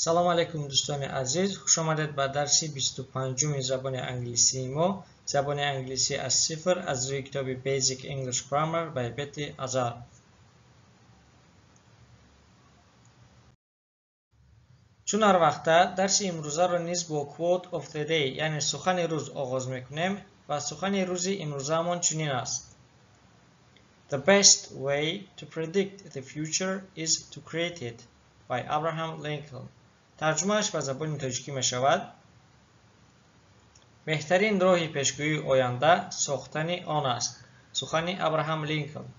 Салом алейкум, дӯстони азиз, хуш омадед ба дарси 25-уми забони англисии мо. Забони англисӣ аз сифр аз рӯи китоби Basic English Grammar by Betty Azar. Чун ҳар вақта дарси имрӯзаро низ бо Quote of the Day, яъне сухани рӯз оғоз мекунем ва сухани рӯзи имрӯзаамон чунин аст: The best way to predict the future is to create it, by Abraham Lincoln. Тарҷумааш ба забони тоҷикӣ мешавад: беҳтарин роҳи пешгӯии оянда сохтани он аст. Сухани Абраҳам Линколн.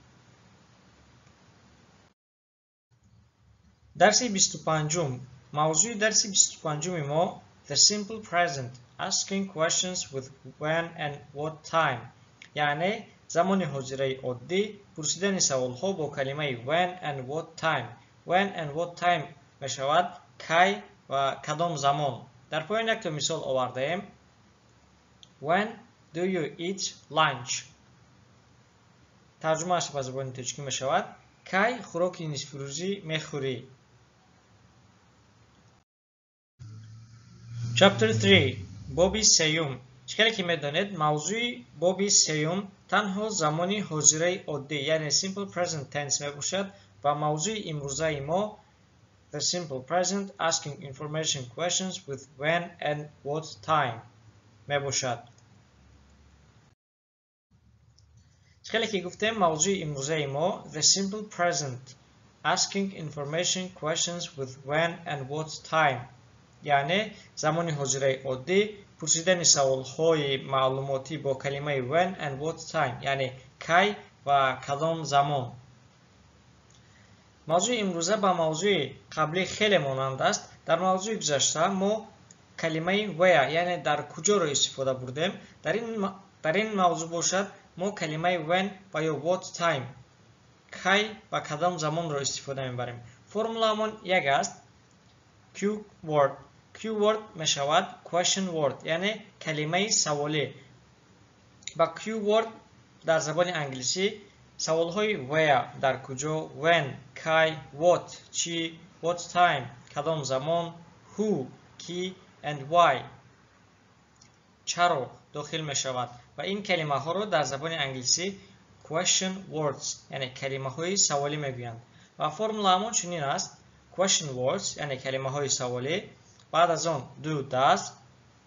Дарси 25-ум. Мавзӯи дарси 25-уми мо The Simple Present, Asking Questions with When and What Time, яъне замони ҳозираи оддӣ, пурсидани саволҳо бо калимаи when and what time. When and what time мешавад кай ва кадом замон. Дар поён якто мисол овардаем. When do you eat lunch? Тарҷумааш ба забони тоҷикӣ мешавад: кай хӯроки нисфирӯзӣ мехӯрӣ? Chapter 3, боби сеюм. Чӣ хеле ки медонед, мавзӯи боби сеюм танҳо замони ҳозираи оддӣ, яъне simple present tense мебошад ва мавзӯи имрӯзаи мо The Simple Present, Asking Information Questions with When and What Time мебошад. Чӣ хеле ки гуфтем, мавзӯи имрӯзаи мо The Simple Present, Asking Information Questions with When and What Time, яъне замони ҳозираи оддӣ, пурсидани саволҳои маълумотӣ бо калимаи when and what time, яъне кай ва кадом замон. Мавзӯи имрӯза ба мавзӯи қаблӣ хеле монанд аст. Дар мавзӯи гузашта мо калимаи where, яъне дар куҷоро истифода бурдем. Дар ин мавзӯъ бошад мо калимаи when ва ё what time, кай ва кадом замонро истифода мебарем. Формулаамон як аст. Q word. Q word мешавад question word, яъне калимаи саволӣ. Ба Q word дар забони англисӣ саволҳои where дар куҷо, when кай, what чӣ, what time кадом замон, who кӣ and why чаро дохил мешавад ва ин калимаҳоро дар забони англисӣ question words, яъне калимаҳои саволӣ мегӯянд. Ва формулаамон чунин аст: question words, яъне калимаҳои саволӣ, баъд аз он do, does,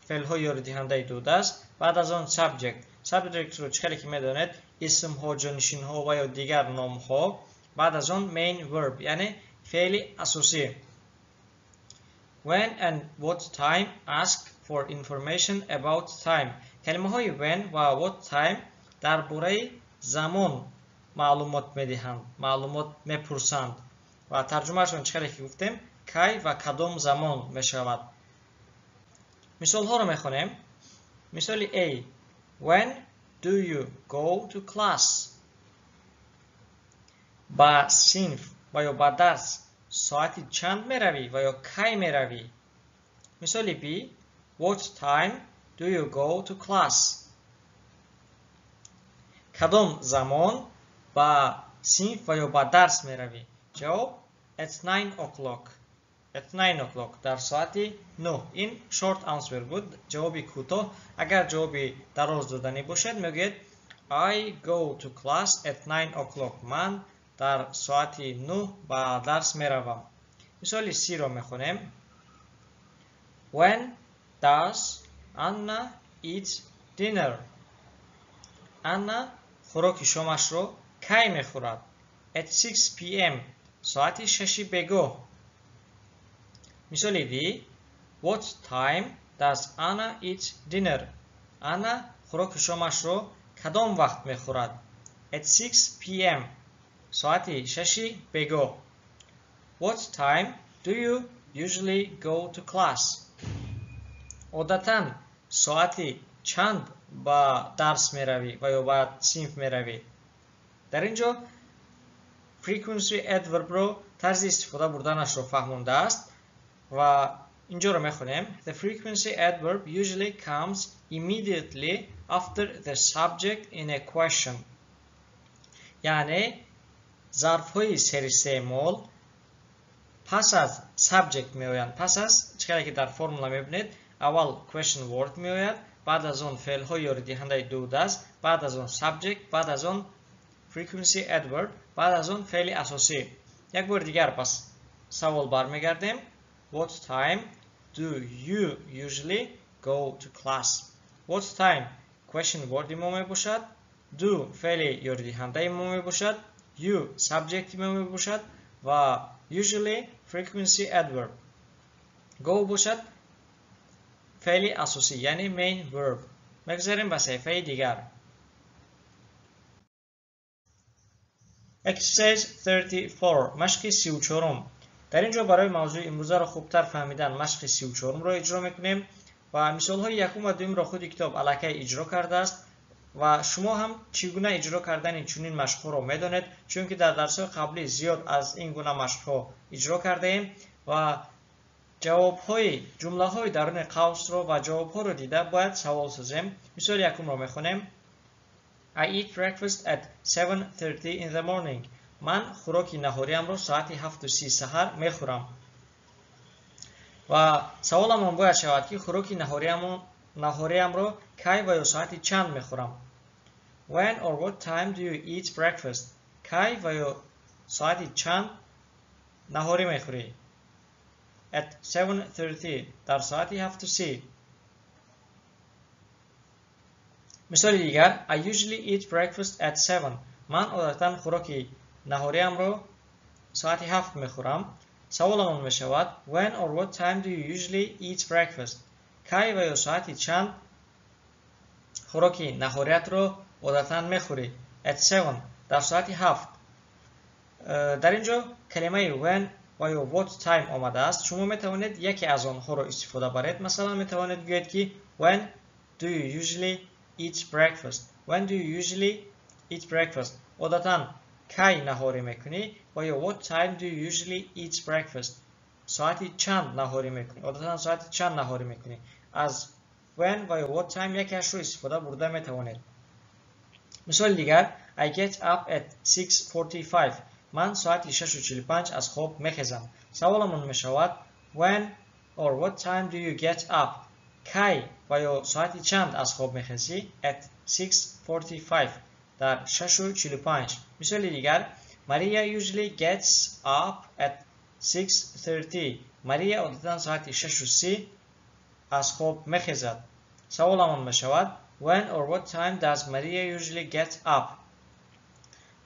феълҳои ёридиҳандаи do, does, баъд аз он subject. Subject-ро чӣ хеле ки медонед, исмҳо, ҷонишинҳо ва ё дигар номҳо, баъд аз он main verb, яъне феъли асосӣ. When and what time ask for information about time. Калимаҳои when ва what time дар бораи замон маълумот медиҳанд, маълумот мепурсанд ва тарҷумаашон чӣ хеле ки гуфтем, кай ва кадом замон мешавад. Мисолҳоро мехонем. Мисоли A: When do you go to class? Ба синф ва ё ба дарс соати чанд меравӣ ва ё кай меравӣ? Мисоли B: What time do you go to class? Кадом замон ба синф ва ё ба дарс меравӣ? Ҷавоб: at 9 o'clock. At 9 o'clock, дар соати 9. Ин short answer буд, ҷавоби кӯтоҳ. Агар ҷавоби дароз доданӣ бошад, мегӯяд I go to class at 9 o'clock. Ман дар соати 9 ба дарс меравам. Мисоли C-ро мехонем. When does Anna eat dinner? Anna хӯроки шомашро кай мехӯрад? At 6 p.m. соати 6 бегоҳ. Мисоли D: What time does Anna eat dinner? Anna хӯроки шомашро кадом вақт мехӯрад? At 6 p.m. соати 6 бегоҳ. What time do you usually go to class? Одатан соати чанд ба дарс меравӣ ва ё ба синф меравӣ? Дар ин ҷо frequency adverb-ро тарзи истифода бурданашро фаҳмондааст ва инҷоро мехонем. The frequency adverb usually comes immediately after the subject in a question. Яъне зарфҳои серистеъмол Пас аз subject меоянд. Пас аз чӣ қадар ки дар формула мебинед, аввал question word меояд, баъд аз он феълҳои ёридиҳандаи do, does, баъд аз он subject, баъд аз он frequency adverb, баъд аз он феъли асосӣ. Як бори дигар пас савол бармегардем. What time do you usually go to class? What time question word мо мебошад, do феъли ёридиҳандаи мо мебошад, you subject мо мебошад ва usually frequency adverb. Go бошад феъли асосӣ, яъне main verb. Мегузарем ба саҳифаи дигар. Exercise 34, машқи 34. Дар ин ҷо барои мавзӯи имрӯзаро хубтар фаҳмидан машқи 34-ро иҷро мекунем ва мисолҳои якум ва дуюмро худи китоб аллакай иҷро кардааст ва шумо ҳам чӣ гуна иҷро кардани чунин машқҳоро медонед, чунки дар дарсҳои қаблӣ зиёд аз ин гуна машқҳо иҷро кардаем ва ҷавобҳои ҷумлаҳои даруни қавсро ва ҷавобҳоро дида бояд савол созем. Мисоли якумро мехонем. I eat breakfast at 7:30 in the morning. Ман хӯроки наҳориамро соати 7:30 саҳар мехӯрам. Ва саволамон бояд шавад, ки хӯроки наҳориамро кай ва ё соати чанд мехӯрам? When or what time do you eat breakfast? Кай ва ё соати чанд наҳорӣ мехӯрӣ? At 7:30, дар соати 7:30. Мисоли дигар, I usually eat breakfast at 7. Ман одатан хӯроки наҳориамро соати 7 мехӯрам. Саволамон мешавад, when or what time do you usually eat breakfast? Кай ва ё соати чанд хӯроки наҳориятро одатан мехӯрӣ? At 7, дар соати 7. Дар ин ҷо калимаи when ва ё what time омадааст. Шумо метавонед яке аз онҳоро истифода баред. Масалан, метавонед гӯед, ки when do you usually eat breakfast? When do you usually eat breakfast? Одатан кай наҳорӣ мекунӣ? Ва ё what time do you usually eat breakfast? Соати чанд наҳорӣ мекунӣ? Одатан соати чанд наҳорӣ мекунӣ? Аз when ва ё what time якеашро истифода бурда метавонед. Мисоли дигар, I get up at 6:45. Ман соати 6:45 аз хоб мехезам. Саволамон мешавад, when or what time do you get up? Кай ва ё соати чанд аз хоб мехезӣ? At 6:45, дар 6:45. Мисоли дигар, Maria usually gets up at 6:30. Мария одатан соати 6:30 аз хоб мехезад. Саволамон мешавад, when or what time does Maria usually get up?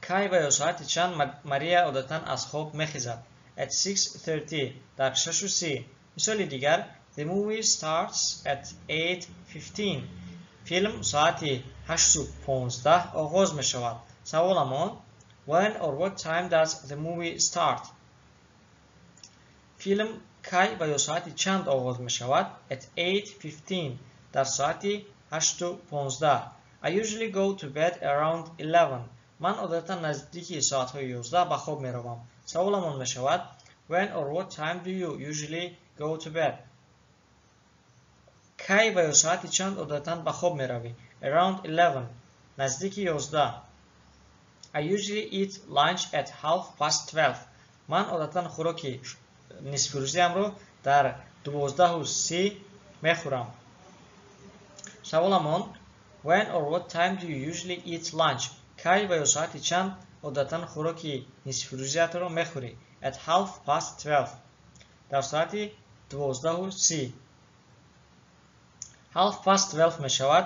Кай ва ё соати чанд Мария одатан аз хоб мехезад? At 6:30, дар 6:30. Мисоли дигар, the movie starts at 8:15. Филм соати 8:15 оғоз мешавад. Саволамон, when or what time does the movie start? Филм кай ва ё соати чанд оғоз мешавад? At 8:15, дар соати 8:15. I usually go to bed around 11. Ман одатан наздики соатҳои 11 ба хоб меравам. Саволамон мешавад, when or what time do you usually go to bed? Кай ва ё соати чанд одатан ба хоб меравӣ? Around 11, наздики 11. I usually eat lunch at 12:30. Ман одатан хӯроки нисфирӯзиамро дар 12:30 мехӯрам. Саволамон, when or what time do you usually eat lunch? Кай ва ё соати чанд одатан хӯроки нисфирӯзиатро мехӯрӣ? At 12:30, дар соати 12:30. 12:30 мешавад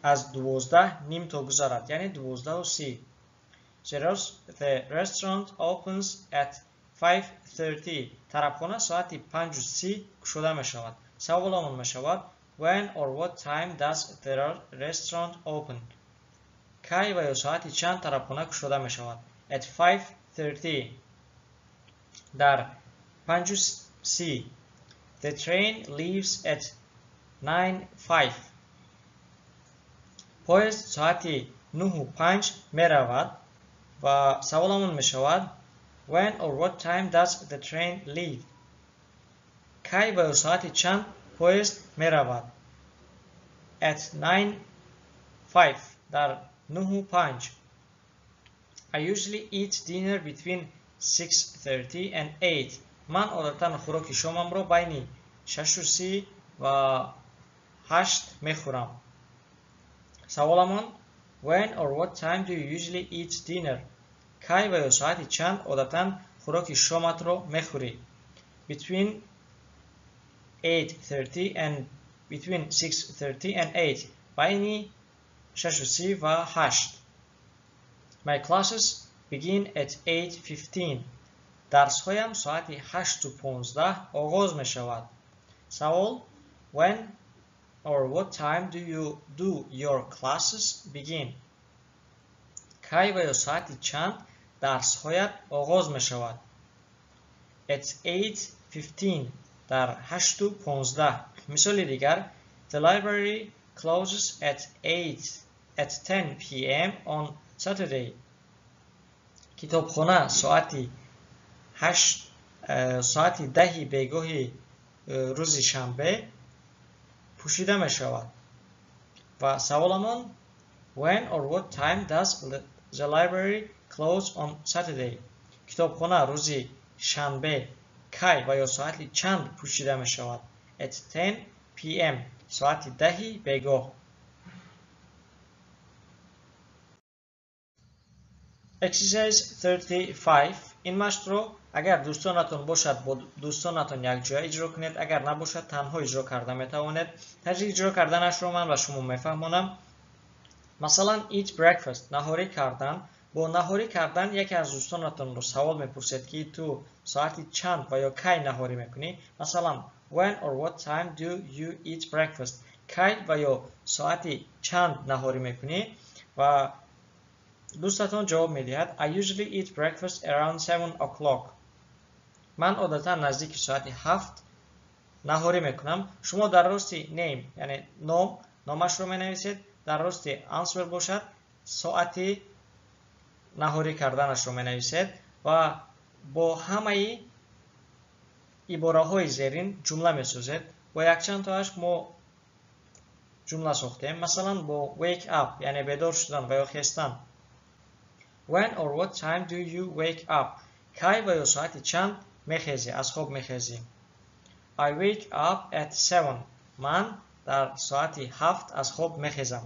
аз 12 ним то гузарад, яъне 12:30. The restaurant opens at 5:30. Тарабхона соати 5:30 кушода мешавад. Саволамон мешавад, when or what time does the restaurant open? Кай ва ё соати чанд тарабхона кушода мешавад? At 5:30, дар 5:30. The train leaves at 9:05. Поезд соати 9:05 меравад ва саволамон мешавад, when or what time does the train leave? Кай ва ё соати чанд поезд меравад? At 9:05, дар 9:05. I usually eat dinner between 6:30 and 8. Ман одатан хӯроки шомамро байни 6:30 ва 8 мехӯрам. Саволамон: When or what time do you usually eat dinner? Кай ва ё соати чанд одатан хӯроки шоматро мехӯрӣ? Between 8:30 and between 6:30 and 8. Байни 6:30 ва 8. My classes begin at 8:15. Дарсҳоям соати 8:15 оғоз мешавад. Савол: When or what time do your classes begin? Кай ва ё соати чанд дарсҳоят оғоз мешавад? At 8:15. Дар 8:15. Мисоли дигар: The library closes at 10 p.m. on Saturday. Китобхона соати 10 бегоҳи рӯзи шанбе пӯшида мешавад. Ва саволамон: When or what time does the library close on Saturday? Китобхона рӯзи шанбе кай ва ё соати чанд пӯшида мешавад? At 10 p.m. Соати 10 бегоҳ. Exercise 35. Ин машқро агар дӯстонатон бошад, бо дӯстонатон якҷоя иҷро кунед, агар набошад, танҳо иҷро карда метавонед. Тарзи иҷро карданашро ман ба шумо мефаҳмонам. Масалан, eat breakfast, наҳорӣ кардан. Бо наҳорӣ кардан яке аз дӯстонатонро савол мепурсед, ки ту соати чанд ва ё кай наҳорӣ мекунӣ. Масалан, when or what time do you eat breakfast? Кай ва ё соати чанд наҳорӣ мекунӣ? Ва дӯстатон ҷавоб медиҳад: I usually eat breakfast around 7 o'clock. Ман одатан наздики соати 7 наҳорӣ мекунам. Шумо дар рости name, яъне ном, номашро менависед, дар рости answer бошад, соати наҳорӣ карданашро менависед ва бо ҳамаи ибораҳои зерин ҷумла месозед. Бо якчанд тоаш мо ҷумла сохтем. Масалан, бо wake up, яъне бедор шудан ва ё хестан. When or what time do you wake up? Кай ва ё соати чанд мехезӣ, аз хоб мехезӣ? I wake up at 7. Ман дар соати 7 аз хоб мехезам.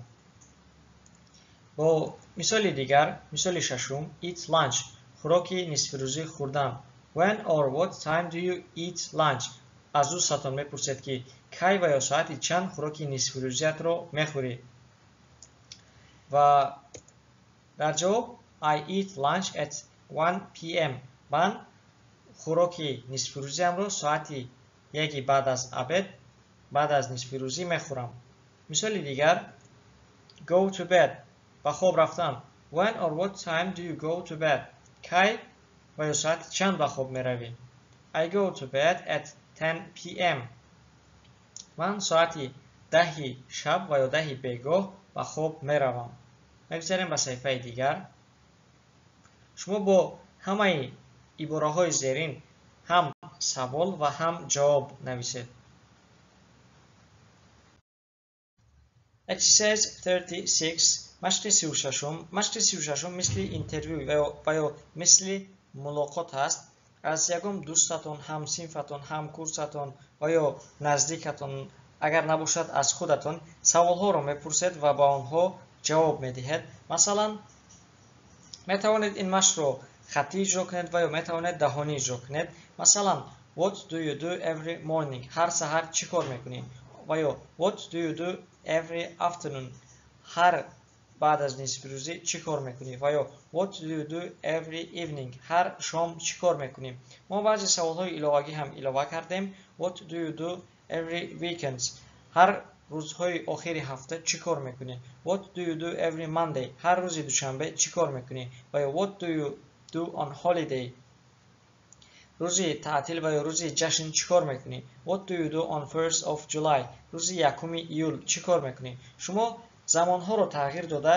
Бо мисоли дигар, мисоли шашум, eat lunch, хӯроки нисфирӯзӣ хӯрдан. When or what time do you eat lunch? Аз дӯстатон мепурсед, ки кай ва ё соати чанд хӯроки нисфирӯзиятро мехӯрӣ? Ва дар ҷавоб I eat lunch at 1 p.m. Ман хӯроки нисфирӯзиамро соати 1 баъд аз обед, баъд аз нисфирӯзӣ мехӯрам. Мисоли дигар, go to bed, ба хоб рафтан. When or what time do you go to bed? Кай ва ё соати чанд ба хоб меравӣ? I go to bed at 10 p.m. Ман соати 10 шаб ва ё 10 бегоҳ ба хоб меравам. Мегузарем ба саҳифаи дигар. Шумо бо ҳамаи ибораҳои зерин ҳам савол ва ҳам ҷавоб нависед. Exercise 36. Машқи 36. Машқи 36 мисли интервю ва ё мисли мулоқот ҳаст. Аз ягон дӯстатон, ҳамсинфатон, ҳамкурсатон ва ё наздикатон, агар набошад аз худатон, саволҳоро мепурсед ва ба онҳо ҷавоб медиҳед. Масалан, метавонед ин машқро хаттӣ иҷро кунед ва ё метавонед даҳонӣ иҷро кунед. Масалан, what do you do every morning? Ҳар саҳар чӣ кор мекунӣ? Ва ё what do you do every afternoon? Ҳар баъд аз нисфирӯзӣ чӣ кор мекунӣ? Ва ё what do you do every evening? Ҳар шом чӣ кор мекунӣ? Мо баъзе саволҳои иловагӣ ҳам илова кардем. What do you do every weekend? Ҳар рӯзҳои охири ҳафта чӣ кор мекунӣ? What do you do every Monday? Ҳар рӯзи душанбе чӣ кор мекунӣ? Ва ё what do you do on holiday? Рӯзи таътил ва ё рӯзи ҷашн чӣ кор мекунӣ? What do you do on 1st of July? Рӯзи 1 июл чӣ кор мекунӣ? Шумо замонҳоро тағйир дода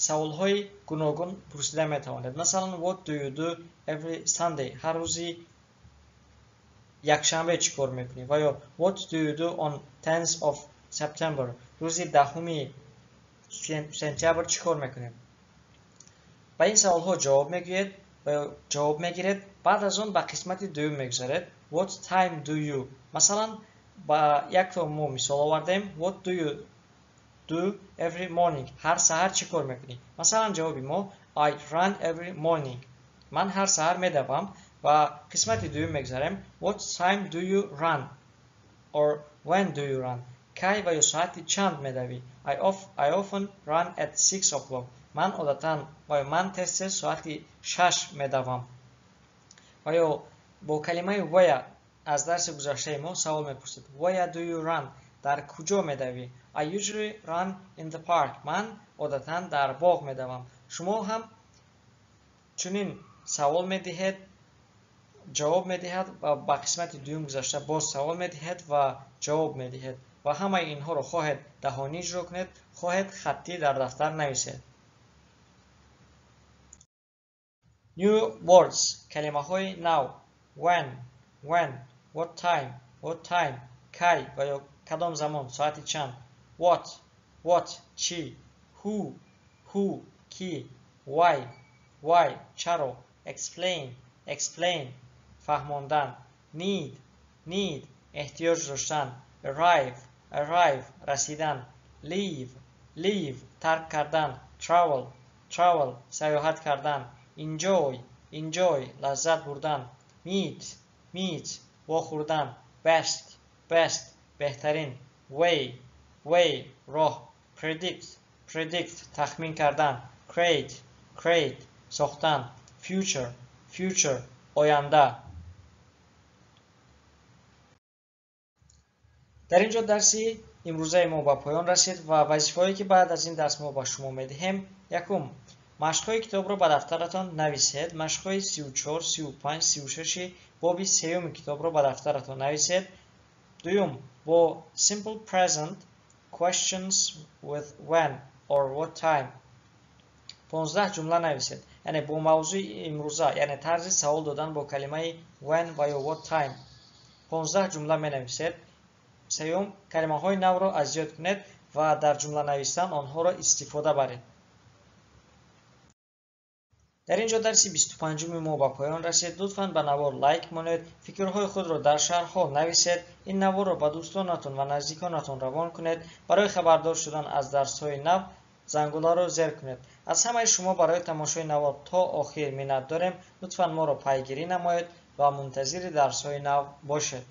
саволҳои гуногун пурсида метавонед. Масалан, what do you do every Sunday? Ҳар рӯзи якшанбе чӣ кор мекунӣ? Ва ё what do you do on 10th of September? Рӯзи 10 сентябр чӣ кор мекунед? Ба ин саволҳо ҷавоб мегӯед ва ё ҷавоб мегиред. Баъд аз он ба қисмати дуюм мегузаред. What time do you? Масалан, ба якто мо мисол овардем. What do you do every morning? Ҳар саҳар чӣ кор мекунӣ? Масалан, ҷавоби мо I run every morning. Ман ҳар саҳар медавам. Ва қисмати дуюм мегузарем. What time do you run? Or when do you run? Кай ва ё соати чанд медавӣ? I often run at 6 o'clock. Ман одатан ва ё ман тез-тез соати 6 медавам. Ва ё бо калимаи where аз дарси гузаштаи мо савол мепурсед. Where do you run? Дар куҷо медавӣ? I usually run in the park. Ман одатан дар боғ медавам. Шумо ҳам чунин савол медиҳед, ҷавоб медиҳад ва ба қисмати дуюм гузашта боз савол медиҳед ва ҷавоб медиҳед. Ва ҳамаи инҳоро хоҳед даҳонӣ иҷро кунед, хоҳед хаттӣ дар дафтар нависед. New words, калимаҳои нав. When, when, what time, what time, кай ва ё кадом замон, соати чанд. What, what, чӣ. Who, who, ки. Why, why, чаро. Explain, explain, фаҳмондан. Need, need, эҳтиёҷ доштан. Arrive, arrive, расидан. Leave, leave, тарк кардан. Travel, travel, сайёҳат кардан. Enjoy, enjoy, лаззат бурдан. Meet, meet, вохӯрдан. Best, best, беҳтарин. Way, way, роҳ. Predict, predict, тахмин кардан. Create, create, сохтан. Future, future, оянда. Дар ин ҷо дарси имрӯзаи мо ба поён расид ва вазифаҳое ки баъд аз ин дарс мо ба шумо медиҳем. Якум, машқҳои китобро ба дафтаратон нависед. Машқҳои 34, 35, 36 боби сеюми китобро ба дафтаратон нависед. Дуюм, бо simple present questions with when or what time 15 ҷумла нависед. Яъне бо мавзӯи имрӯза, яъне тарзи савол додан бо калимаи when ва ё what time 15 ҷумла менависед. Сеюм, калимаҳои навро аз ёд кунед ва дар ҷумла навистан онҳоро истифода баред. Дар ин ҷо дарси 25-уми мо ба поён расид. Лутфан ба навор лайк монед, фикрҳои худро дар шарҳҳо нависед, ин наворро ба дӯстонатон ва наздиконатон равон кунед. Барои хабардор шудан аз дарсҳои нав зангуларо зер кунед. Аз ҳамаи шумо барои тамошои навор то охир миннат дорем. Лутфан моро пайгирӣ намоед ва мунтазири дарсҳои нав бошед.